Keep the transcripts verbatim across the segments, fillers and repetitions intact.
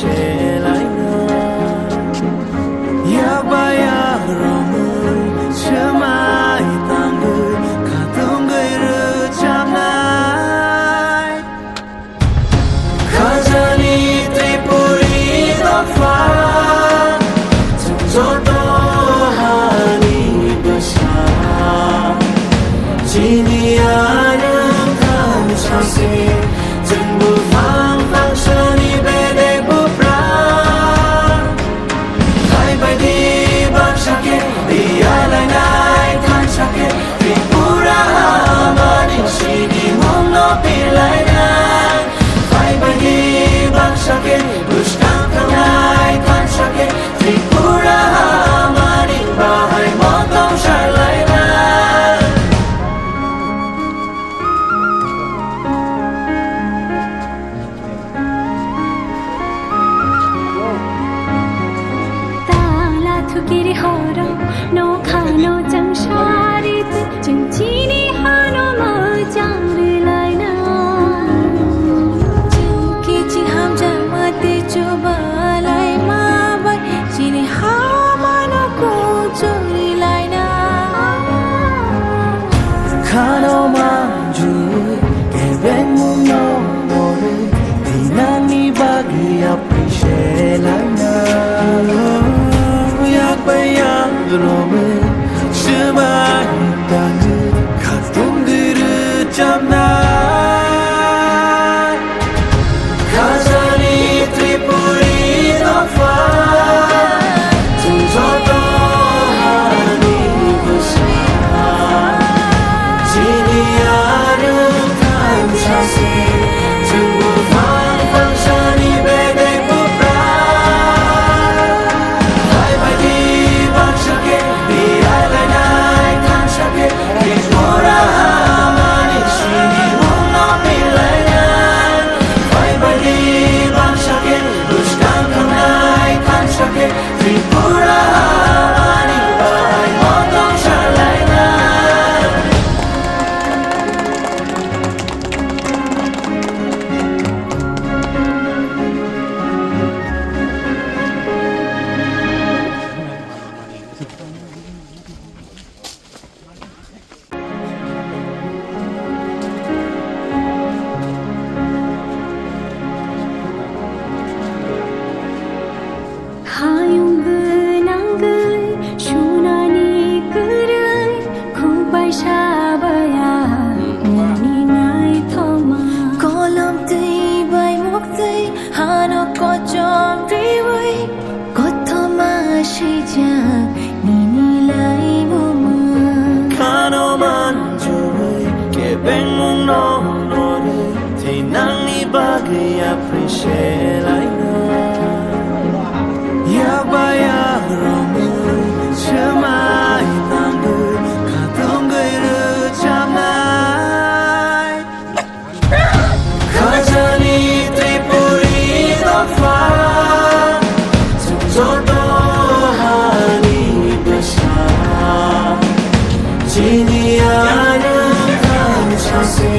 Selaina, yakba yakromwi, swmai tangwi, khatungwi rwchapnai. Khajani Tripuri dopha, chwng joto hani bwsa. Chini ano thansa se, chwng buphang phangsani bedek buphang. Phaibaidi baksa khe, biyalainai thansa khe, Tripura hamani sinimungno pelainai. Phaibaidi baksa khe, bwskang thangnai thansa khe, Tripura hamani bahai motong salainai. Tala thukiri horo, nokhano chwng sari twi, chwng chini hano mwchang rwlaina. Chwng kiching hamjakma tei chubalai ma bai, chini hamano kuchuk rwlaina. Khano manjui, kebengmungno norwi, thinangni bagwi apri selaina. Yakbai yakromwi, swmai tangwi, khatungwi rwchapnai. Khajani Tripuri dopha, chwng joto hani bwsa. Chini ano thansa se, chwng buphang phangsani bedek buphang. Phaibaidi baksa khe, biyalainai thansa khe, Tripura hamani sinimungno pelainai. Phaibaidi baksa khe, bwskang thangnai thansa khe, Tripura hamani bahai motong salainai. Hayung gwnangwi sunani kwrwi khuk bai sabaya nini naithokma. Kolom twi bai muktwi hano kochom riwi. Kothoma swijak nini laimungma. Khano manjui kebengmungno norwi, thinangni bagwi apri selaina. Yakba yakromwi swmai tangwi, khatungwi rwchapnai. Khajani Tripuri dopha, chwng joto hani bwsa. Chini ano thansa se,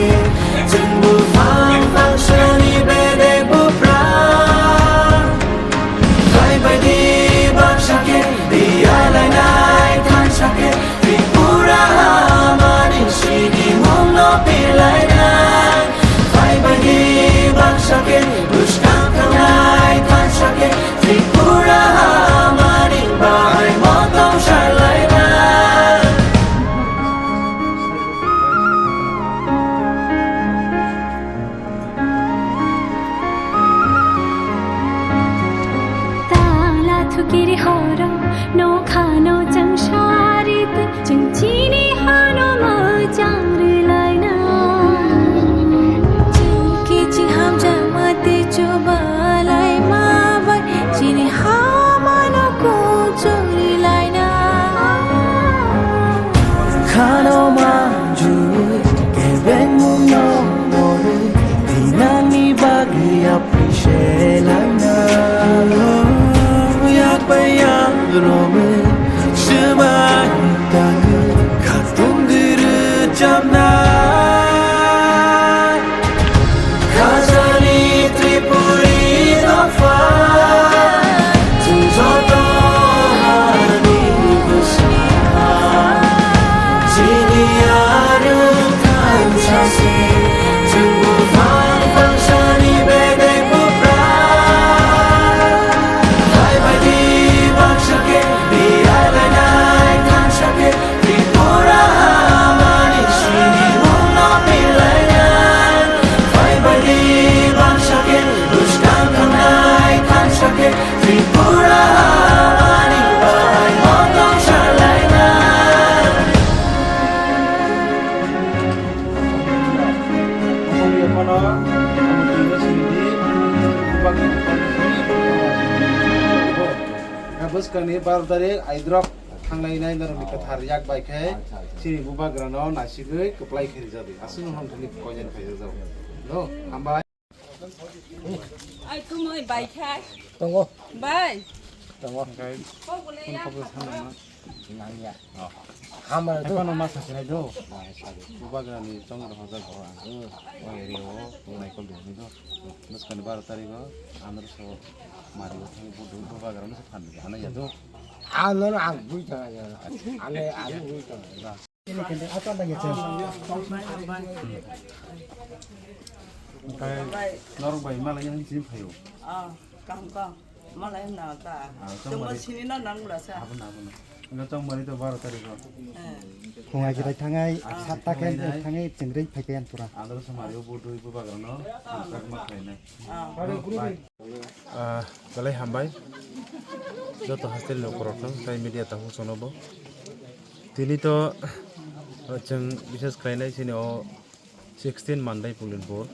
chwng buphang phangsani bedek buphang. Phaibaidi baksa khe, biyalainai thansa khe, Tripura hamani sinimungno pelainai. Phaibaidi baksa khe, bwskang thangnai thansa khe, Tripura hamani bahai motong salainai. Tala thukiri horo, nokhano chwng sari twi, chwng chini hano mwchang rwlaina. Chwng kiching hamjakma tei chubalaima bai, chini hamano kuchuk rwlaina. Khano manjui, kebengmungno norwi, thinangni bagwi apri selaina. Yakbai yakromwi, swmai tangwi, khatungwi rwchapnai. Khajani Tripuri dopha, Baro tarik aidrop thanglainai norokni kwthar yak bai khe chini bubagrano nasigwi kwplai khairjadi. Aswk no hamthani koinani khaijajao. No, hambai. Ai, tumui bai khai. Tongo. Bai. Tongo. Kok boleh ya. Nangya. Hamar tu. Epano ma sasinai do. Bubagrani chong rohorjak bo ang. O area o naikol do ni do. Bwskani baro tarik o andro so mari o thani budu bubagrano se phan di ana ya do. Ano ang bui ta ya. Ane ano bui ta. Oke, norok bai malai yang sini phaio. Ah, kaham kaham. Malai na ta. Ah, tongma sini na nang bula sa. Abon abon. Enggak tong mari to baro tarik o. Eh. Khungai kirai thangai, ah, sat ta khe thangai nai. Thangai chengri phai khe pura. Adoro samari o budu bubagrano. Ah. Sak ma khlai nai. Ah. Bye. Ah, belai hambai. Joto hostel ni ukorok no, tai media tahu sono bo. Tini to, ah, chwng bises khlainai chini o sixteen Mandai Pulinpur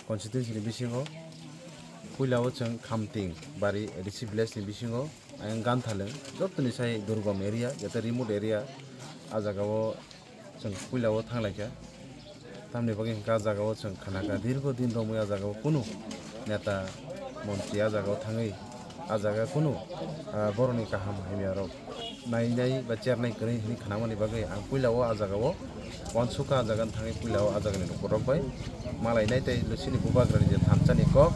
constituency ni bisingo. Puila o chwng Khamting Bari A D C village ni bisingo, ayang Ganthaleng, joto ni sai durgom area, jate remote area, ah jaga o chwng puila o thanglaikha. Tamni bagwi hwnkhe ah jaga o chwng khanakha, dirgo din romwi ah jaga o kunu neta montri ah jaga o thangwi ah jaga kunu, ah, borokni kaham hamya rok nainai ba chernai kwrwi hwnwi khanamani bagwi ang puila o ah jaga o uansukha, ah jaga thangwi puila o ah jagani lukurok bai malainai tei chini bubagrani je thansa ni kok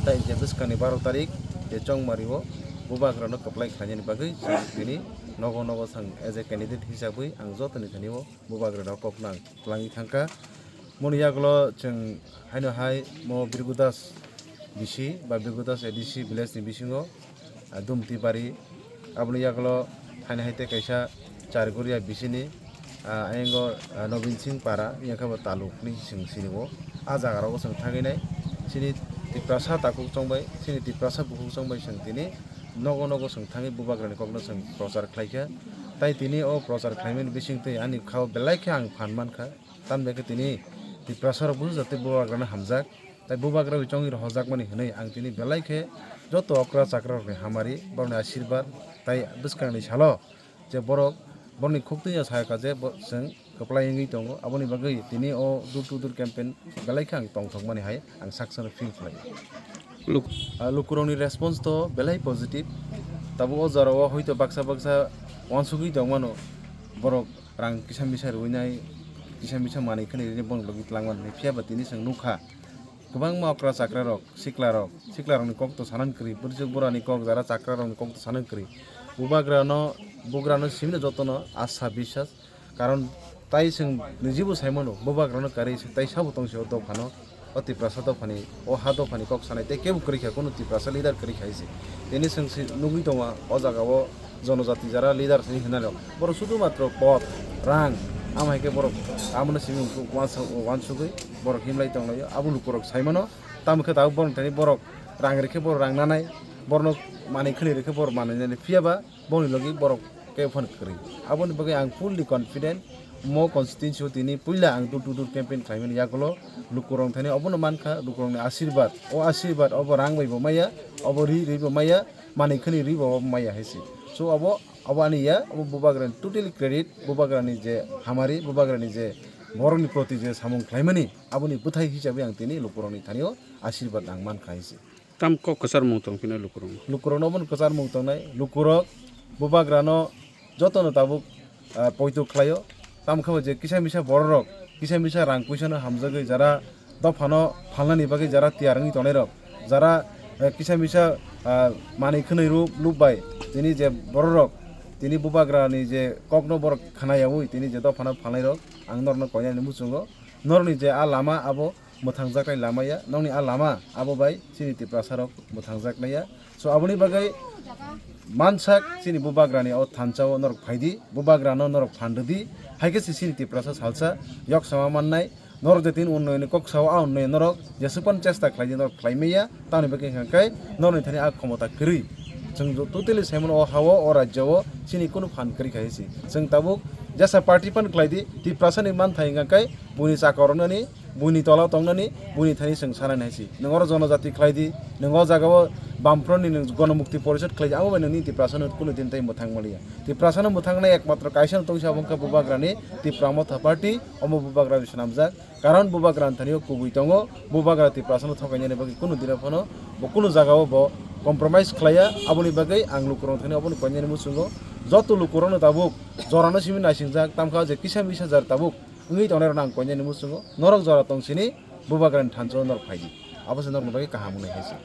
tei je bwskangni baro tarik je chongmari o bubagrano kwplai khlainani bagwi chwng tini nogo nogo chwng as a candidate hisabwi ang jotoni thani o bubagrano kokno ang twlangwi thangkha. Moni yagulo chwng haino hai mo Birgudas B C ba Birgudas A D C village ni bisingo, ah, Dumti Bari. Aboni yagulo haino hai tei kaisa Charguria B C ni, ah, ayango, ah, Nobin Singh Para, yang khe bo Taluk ni chwng sini o. Ah jaga rogo chwng thangwi nai. Chini Tiprasa takhuk chongbai, chini Tiprasa bukhuk chongbai chwng tini nogo nogo chwng thangwi bubagrani kokno chwng prochar khlaikha. Tai tini o prochar khlaimani bisingtwi ani khao belai khe ang phan mankha. Tamni khe tini Tiprasa rok bujo jatwi bubagrano hamjak. Tai bubagra bai chongwi rohorjakmani hwnwi ang tini belai khe joto okra chakra rokni hamari, borokni asirbad tai bwskangni salo je borok borokni khuktwino sa kha je bo chwng kwplai wngwi tongo. Aboni bagwi tini o door to door campaign belai khe ang tongthokmani hai ang saksa feel khlai. Luk-, ah, lukurokni response to belai positive. Tabuk o jorao hoito baksa baksa uansugwi tongmano, borok rang kisa misa rwinai, kisa misa manwi khwnwi rwinai borok logi twlangmani. Phiya ba tini chwng nukha, kwbangma okra chakra rok, sikla rok, sikla rokni kok to sanani kwrwi, bwrwsuk bwrani kok, jara chakra rokni kok to sanani kwrwi. Bubagrano, bugrano simino jotono asa biswas, karon tai chwng nijibo saimano, bubagrano karwi se tai sabo tongsi o dophano, o Tiprasa dophani, o ha dophani kok sanai tei kebo kwrwi kha, kunu Tiprasa leader kwrwi kha se. Tini chwng se nugwi tongo o jaga o jonojati jara leader se hinwi rok. Borok sudu matro pot, rang, amo hai khe borok abono simi uansuk-, uansugwi borok himlai tonglaio. Abo lukurok saimano, tamo khe tabuk borok thani borok rang rikhe borok rang nanai, borokno manwi khwnwi rikhe borok manwi nanai. Phiya ba boni logi borok kebo phano kwrwi. Aboni bagwi ang fully confident, mo constituency o tini puila ang door to door campaign khlaimani yagulo lukurok thani obono mankha, lukurokni asirbad, o asirbad obo rang bai bo maya, obo ri ri bo maya, manwi khwnwi ri bo maya hai se. So obo, obo ani ya, obo bubagrani totally credit, bubagrani je hamari, bubagrani je borokni proti je samung khlaimani, aboni bwthai hisabwi ang tini lukurokni thani o asirbad ang mankha hai se. Tam kok kwcharmung tong phino lukurok? Lukurokno obono kwcharmung tongnai. Lukurok bubagrano jotono tabuk, ah, poito khlaio. Tamo khe bo je kisa misa bororok, kisa misa rang puisano hamjagwi jara dophano phalnani bagwi jara tiyar wngwi tongnairok, jara, eh, kisa misa, ah, manwi khwnwi rw-, lub bai tini je bororok tini bubagrani je kokno borok khna yaui tini je dophano phalnairok, ang norokno koinani muchungo. Norokni je a lama abo mwthangjaknai lama ya, nokni a lama abo bai chini Tiprasa rok mwthangjaknai ya. So aboni bagwi mansak chini bubagrani o thansa o norok phaidi, bubagrano norok phan rwdi, hai khe se chini Tiprasa salsa yok sama mannai. Norok je tini unnoyoni kok sao, a unnoyon norok jesuk phano chesta khlaidi, norok khlai maya, tamoni bagwi hwnkha khe norokni thani a khomota kwrwi. Chwng totally saimano o ha-o, o rajya o chini kunu phan kwrwi kha se. Chwng tabuk jesa party phano khlaidi, Tiprasa ni manthai hwnkha khe buini chakor wngnani Buini tola tongnani, buini thani chwng sanani hai se. Nwng oro jonojati khlai di, nwng o jagao Bamfront ni nwng Gonomukti Porishod khlai di, abo bai nini Tiprasa no kunu din tai mwthang maliya. Tiprasa no mwthangnai ekmatro kaisa no tongsa, abo wngkha Bubagrani Tipra Motha Party, omo Bubagrani swnamjak. Karon Bubagrani thani o kubui tongo, Bubagra Tiprasa no thokainani bagwi kunu dino phano bo kunu jagao bo compromise khlaiya, aboni bagwi ang lukurok thani obono koinani muchungo. Joto lukurokno tabuk jorano simi naisingjak, tamkha je kisa misa jar tabuk wngwi tongnai rokno ang koinani muchungo, norok jora tong sini Bubagrani thansa o norok phai di, abo se norokni bagwi kaham wngnai hai se.